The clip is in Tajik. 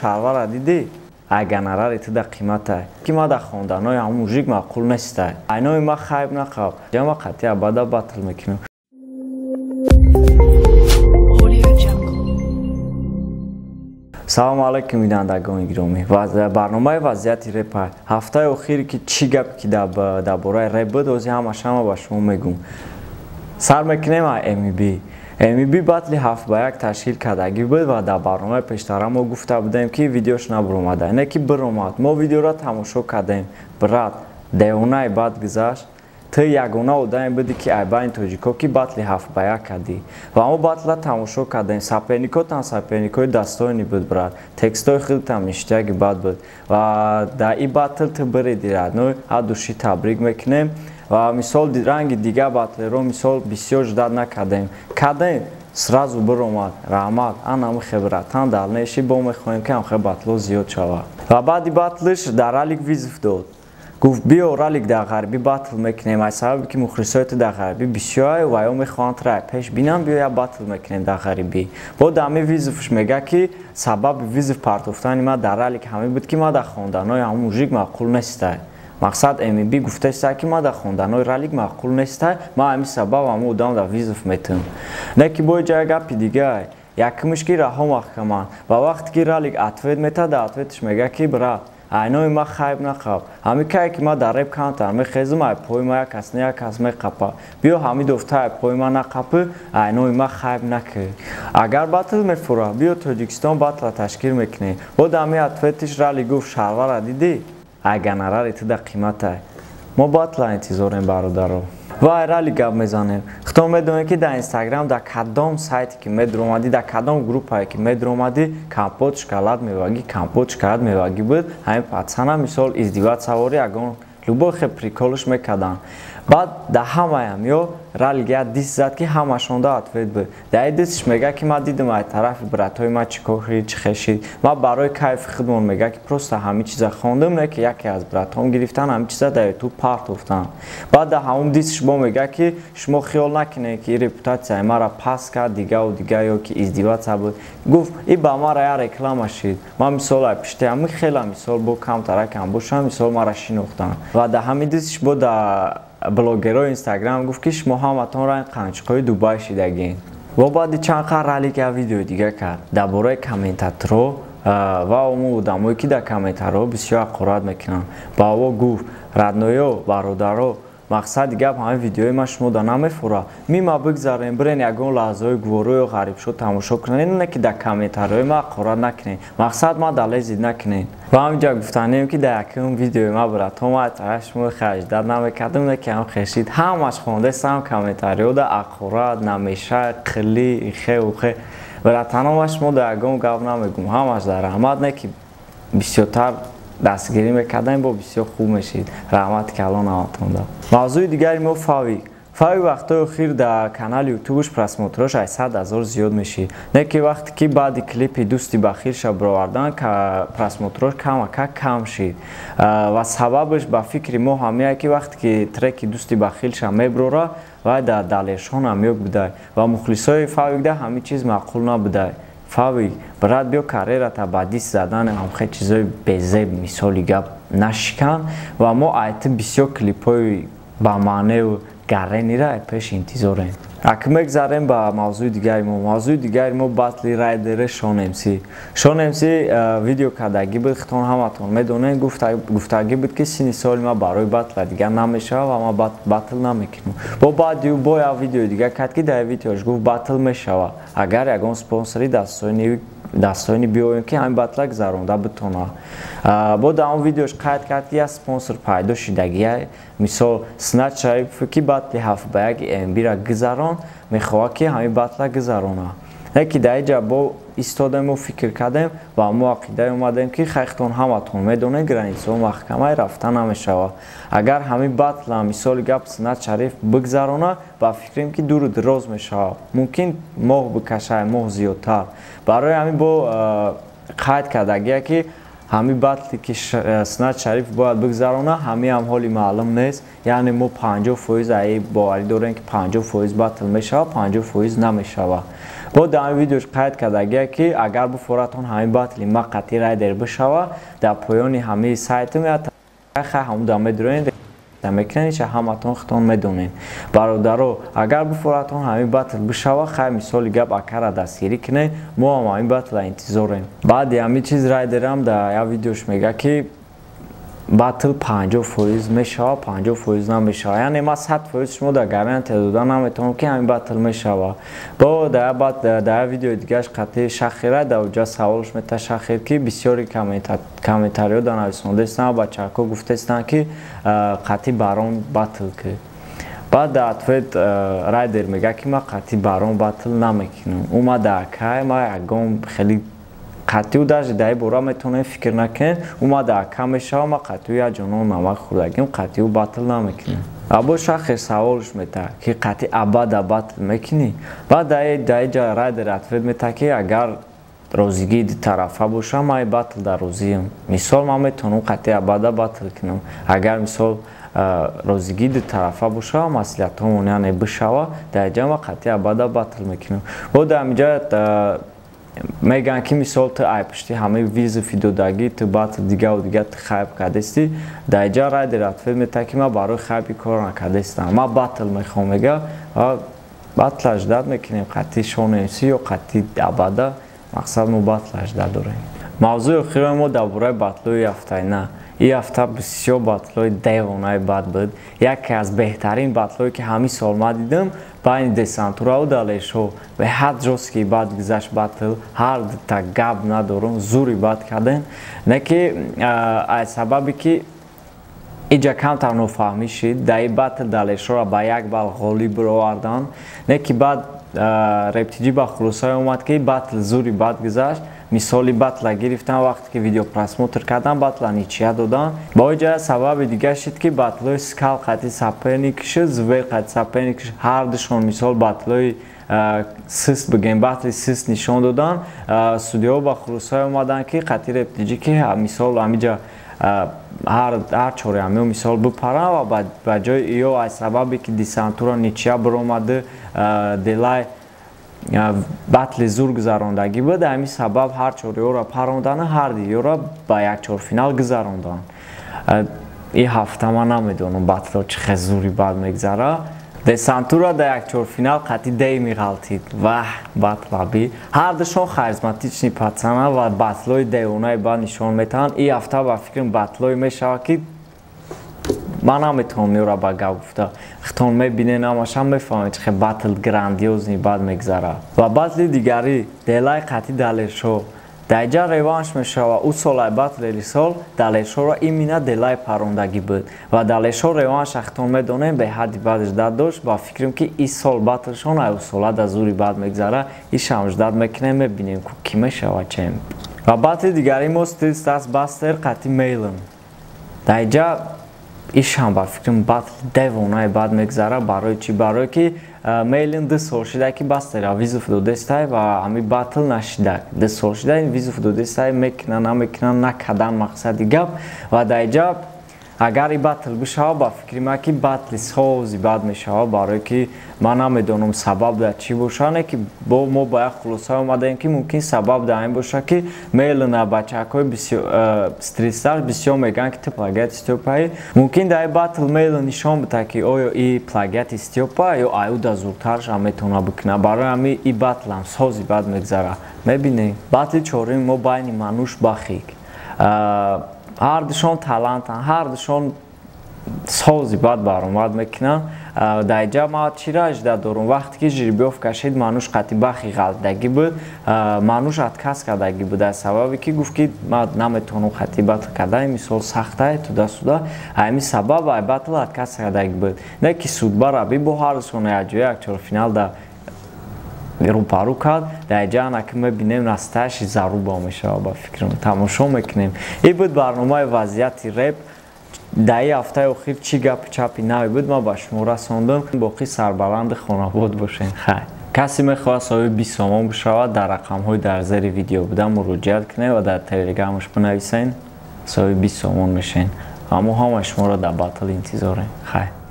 Шалвара дидӣ? Ай гонорари ту да қиматай, ки ма да хонданои ҳамун мужик маъқул нестай. Айнои ма хайб нақаб, ма қатъи абада батл мекунам. Салому алайкум, бинандагони гиромӣ. Барномаи вазъияти репа. Ҳафтаи охире ки чӣ гап ки дар бораи реп буд, ҳозир ҳамаш ба шумо мегӯм. Сар мекунем аз МБ. МБ батли 7-1 ташкил кардагӣ буд ва дар барномаи пештара мо гуфта будем, ки видеош набуромада. Ине ки биромад. Мо видеоро тамошо кардем. Брат, девонаи бад гузашт. Ту ягона одаме будӣ, ки ай байни тоҷико ки батли 7-1 кардӣ. Ва мо батла тамошо кардем. Соперникотам соперникои достойный буд, брат. Текстои худтам ништяки бад буд. Ва дар ин батл ту бириди, родной, от души табрик мекунем. Ва мисол ранги дигар батлеро мисол бисёр ждать накардем. Кардем, сразу биромад. Раҳмат, анами хебратан дар неши бо мехоҳем, ки ҳамхе батло зиёд шавад. Ва баъди батлиш дар Ралик вызов дод. Гуфт, биё, Ралик, дар ғарбӣ батл мекунем. Аз сабабе ки мухлисои ту дар ғарбӣ бисёр ва ё мехоҳанд туро пеш бинам, биё, як батл мекунем дар ғарибӣ. Бо дами вызов ш мега, ки сабаби вызов партофтани ман дар Ралик ҳамин буд, ки ман дар хонданои ҳамун мужик маъқул нестай. Мақсад, МБ гуфтаиста, ки ман дар хонданои Ралик маъқул нестай, ман ҳамин сабаб ҳамун одам дар вызов метавам. Не ки бо ҷая гапи дигар. Якумиш, ки раҳо маҳкаманд. Ва вақте ки Ралик ответ метад, дар ответаш мега, ки брат, айнои ма хайб нақаб. Ҳами кае ки ма дар реп камтар мехезам, ай пои ма як кас не як кас меқапа. Биё, ҳами дофта ай пои ма нақапӣ, айнои ма хайб накӣ. Агар батл мефура, биё, Тоҷикистон батла ташкил мекунем. Бо дами ответиш Ралик гуфт, шалвара дидӣ? Ай гонорари ту да қиматай. Мо батла интизорем, бародаро. Ва ай Ралик гап мезанем. Худтон медонед, ки дар Инстаграм дар кадом сайте ки медуромадӣ, дар кадом группае ки медуромадӣ, компот шоколад мевагӣ, компот шоколад мевагӣ буд. Ҳамин пацана мисол издеваться вори ягон любой хел прикол ш мекарданд. Баъд дар ҳамаям ё Ралик як дисс зад, ки ҳамашонда ответ буд. Дар ин дисш мега, ки ман дидам ай тарафи братҳои ман чӣ кор шид, чӣ хешид. Ман барои кайфи худмон, мега, ки просто ҳамин чиза хондам, не ки яке аз братҳом гирифтан, ҳамин чиза дар ютуб партофтан. Баъд дар ҳамон дисш бо мега, ки шумо хиёл накунед, ки ин репутатсияи маро паст кард, дигаву дигар ё ки издеваться буд. Гуфт, ин ба мара як реклама шид. Ман мисол ай пишти ҳамин хела мисол бо камтаракам бошам, мисол маро шинохтанд. Ва дар ҳамин дисш бо дар блогерҳои Инстаграм гуфт, ки шумо ҳаматонро ин қанчиқҳои Дубай шидагин. Ва баъди чанд қар Ралик як видеои дига кард дар бораи комментаторҳо ва он одамое, ки дар комментарҳо бисёр ҳақорат мекунанд. Ба ово гуфт, родной ё, бародаро, мақсади гап, ҳамин видеои ман шумо да намефура. Мима бигзарем, бирен, ягон лаҳзаҳои гуворо ё ғарибшо тамошо кунед, не ки дар комментарҳои ман ҳақорат накунед. Мақсад, ман далезид накунед. Ва ҳаминҷа гуфтанем, ки дар якум видеои ман, братҳо, ман тараф шумо хаҷдат намекардам, не ки ҳам хешид. Ҳамаш хондестам комментариҳо да ҳақорат, намеша, қилӣ, хеу хе. Братано, ман шумо дар ягон гап намегӯм. Ҳамаш дар раҳмат, не ки бисёртар дастгирӣ мекардем, бо бисёр хуб мешид. Раҳмати калон ҳаматонда. Мавзӯи дигари мо Фавик. Фавик вақтҳои охир дар канали ютубш просмотр ош 100 000 зиёд мешид. Не ки вақте ки баъди клипи дӯсти бахилша баровардан, просмотр ош камака кам шид. Ва сабабаш ба фикри мо ҳамияе, ки вақте ки треки дӯсти бахилша меброра, вай дар Далершон ҳамёк будай ва мухлисои Фавикда ҳамин чиз маъқул набудай. Фавик, брат, биё, карьерата ба дисс задан ҳамхе чизои безеб, мисоли гап, нашикан. Ва мо айти бисёр клипҳои ба маънеу гаренира пеш интизорем. Аки мегзарем ба мавзӯи дигари мо. Мавзӯи дигари мо батли Райдери Шонмс. Шонмс видео кардагӣ буд, хитон ҳаматон медонед, гуфтагӣ буд, ки синни соли ман барои батла дигар намешавад ва ман батл намекунам. Бо баъди ӯ бо як видеои дигар кард, ки дар видеош гуфт, батл мешавад, агар ягон спонсори дастойни биёем, ки ҳамин батла гузаронда битонад. Бо дар он видеош қайд кард, ки як спонсор пайдо шидагия, мисол Синат Шарипов, ки батли 7-1 МБ-ра гузарон, мехоҳад, ки ҳамин батла гузаронад. Не ки дар инҷа бо истодему фикр кардем ва мо ақидае омадем, ки хайхтон ҳаматон медонед, границаҳо маҳкамаи, рафта намешавад. Агар ҳамин батла, мисоли гап, Синат Шариф бигзарона, ба фикрем, ки дуру дароз мешавад, мумкин моҳ бикашад, моҳ зиёдтар. Барои ҳамин бо қайд кардагия, ки Ҳами батле ки Сунат Шариф бояд бигзарона, ҳами ҳам ҳоли маълум нест. Яъне мо 50% ай боварӣ дорем, ки 50% батл мешава, 50% намешава. Бо дар ҳамин видеош қайд кардагия, ки агар буфоратон ҳамин батли ма қатъи Райдер бишава, дар поёни ҳамаи сайтам хай ҳамуда медуроен, мекунед, иша ҳаматон худтон медонед. Бародаро, агар буфоратон ҳамин батл бишава, хай, мисоли гап, акара дастгирӣ кунед, мо ҳам ҳамин батла интизорем. Баъди ҳамин чиз Райдерам дар як видеош мега, ки батл 50% мешава, 50% намешава. Яъне ман 100% шумо дар гарантия дода наметавонам, ки ҳамин батл мешава. Бо дар як видеои дигараш қатъи Шахира дар оҷа саволш мета Шахир, ки бисёри комментариҳо дар нависондаистанд, бачаҳако гуфтаистанд, ки қатъи Барон батл ки. Баъд дар ответ Райдер мега, ки ман қатъи Барон батл намекунам, ӯ ма дар акай ма ягон хеле қатъиу даже дар ин бора метавонем фикр накунем, ӯ ма дар ака мешава, ма қатъиу як ҷонон намак хӯрдагим, қатъиу батл намекунем. Або Шахир саволш мета, ки қатъи Абада батл мекунӣ? Баъд дар иҷа Райдер ответ мета, ки агар розигии дутарафа боша, ман батл дар розиам. Мисол, ман метавонам қатъи Абада батл кунам, агар, мисол, розигии дутарафа боша, маслиҳатҳомон, яъне, бишава, дар иҷа ман қатъи Абада батл мекунам. Бо дар ҳаминҷа мегӯянд, ки, мисол, ту ай пушти ҳамаи вызови додагӣ, ту батл дигаву дига, ту хайп кардасти. Дар иҷа Райдер ответ метаҳад, ки ман барои хайпи кор накардастам, ман батл мехоҳам, мега. Батла ждать мекунем, қатъи Шон МС ё қатъи Абада. Мақсад, мо батла ждать дорем. Мавзӯи охири мо дар бораи батлои ҳафтаина. Ин ҳафта бисёр батлои девонаи бад буд. Яке аз беҳтарин батлое, ки ҳамин сол ман дидам, байни Десантураву Далершо. Беҳад жёсткий бад гузашт батл. Ҳар дута, гап надорум, зури бад кардем. Не ки аз сабабе ки иҷа камтар нофаҳмӣ шид, дар ин батл Далершоро ба 1 балл ғолиб бироварданд. Не ки баъд Рептиҷӣ ба хулосае омад, ки батл зури бад гузашт. Мисоли, батла гирифтан, вақте ки видеопросмотр кардан, батла ничья додан. Бо иҷа сабаби дига шид, ки батлои Скал қатъи соперник шуд, Зубер қатъи соперник шуд. Ҳар душон, мисол, батлои сист бигем, батли сист нишон додан. Судиҳо ба хулосае омаданд, ки қатъи Рептиҷӣ, ки, мисол, ҳамиҷа ҳар чори ҳамиё, мисол, бипаранд ва ба ҷои иё, аз сабабе ки Десантура ничья биромаду Делай батли зур гузарондагӣ буд, ҳамин сабаб ҳар чориёро парондану ҳар диёро ба як чорфинал гузаронданд. Ин ҳафта ман намедонам, батло чӣ хел зури бад мегузара. Десантура дар як чорфинал қатъи Дей меғалтид. Ваҳ, батлаби! Ҳар душон харизматичный пацана ва батлои девонаи бад нишон метаҳанд. Ин ҳафта, ба фикрам, батлое мешавад, ки ман наметавонам ёра ба гап гуфта. Хитон мебинен, ҳамашам мефаҳмед, чӣ хел батл грандиозный бад мегузарад. Ва батли дигарӣ, Делай қатъи Далершо. Дар иҷа реванш мешава. Ӯ солаи батли сол Далершоро именно Делай парондагӣ буд ва Далершо реванша, хитон медонем, беҳадди бад ждать дошт. Ба фикрам, ки ин сол батлшон ай сола да зури бад мегузара. Ишам ждать мекунем, мебинем, ки мешава чемп. Ва батли дигари мо, Стилстас Бастер қатъи Мейлон. Дар иҷа ишам, ба фикрам, батл девонаи бад мегузара. Барои чӣ? Барое ки Мейлин 2 сол шида, ки Бастера вызов додестай ва ҳами батл нашида. 2 сол шида ин вызов додестай, мекуна, намекуна, накадан, мақсади гап. Ва дар иҷа агар и батл бишава, ба фикри ман, ки батли сози бад мешава. Барое ки ман намедонам, сабаб дар чӣ боша. Не ки бо мо ба як хулоса омадаем, ки мумкин сабаб дар ин боша, ки Мейлина бачакҳои стресстар бисёр мегӯянд, ки ту плагиати Стёпаи. Мумкин дар ин батл Мейлин нишон бита, ки оё и плагиати Стёпа ё аюда зудтаршам метавона бикуна. Барои ҳамин и батлам сози бад мегзара, мебинем. Батли чорум мо байни Мануш, Бахик. Ҳар душон талантанд, ҳар душон сози бад баромад мекунанд. Дар иҷа ман чира ждать дорум? Вақте ки жеребьёвка шид, Мануш қатъи Бахи ғалтидагӣ буд, Мануш отказ кардагӣ буд, аз сабабе ки гуфт, ки ман наметавонам қатъи батл кардан, мисол, сахтае, туда-сюда. Ҳамин сабаб ай батл отказ кардагӣ буд. Не ки судьба раби бо ҳар душон якҷоя як чорфинал да рӯпарӯ кард. Дар иҷа анаки мебинем, настоящий заруба мешавад, ба фикрам, тамошо мекунем. Ин буд барномаи вазъияти реп. Дар ин ҳафтаи охир чӣ гапи чапи наве буд, ман ба шумо расондам. Боқӣ сарбаланди хонабод бошед. Хайр. Касе мехоҳад соҳиби 20 сомон бишавад, дар рақамҳои дар зери видео буда муроҷиат кунед ва дар телеграмаш бинависед. Соҳиби 20 сомон мешен. Аммо ҳамаи шуморо дар батл интизорем. Хайр.